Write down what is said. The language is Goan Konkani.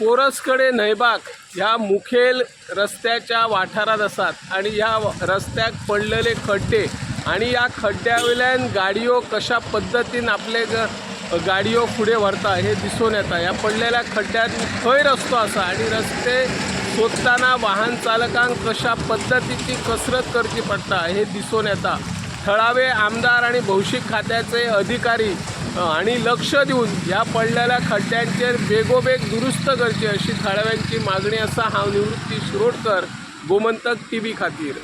पोरसकडे न्हंयबाग ह्या मुखेल रस्त्याच्या वाठारांत आसात आनी ह्या रस्त्याक पडलेले खड्डे आनी ह्या खड्ड्या वयल्यान गाडयो कशा पद्दतीन आपले गाडयो फुडें व्हरता हे दिसून येता. ह्या पडलेल्या खड्ड्यान खंय रस्तो आसा आनी रस्ते सोदताना वाहन चालकांक कशा पद्दतीची कसरत करची पडटा हे दिसून येता. थळावे आमदार आणि भौशीक खात्याचे अधिकारी हांणी लक्ष दिवन ह्या पडलेल्या खड्ड्यांचेर बेगोबेग दुरुस्त करची अशी थळाव्यांची मागणी आसा. हांव निवृत्ती शिरोडकर, गोमंतक टीव्ही खातीर.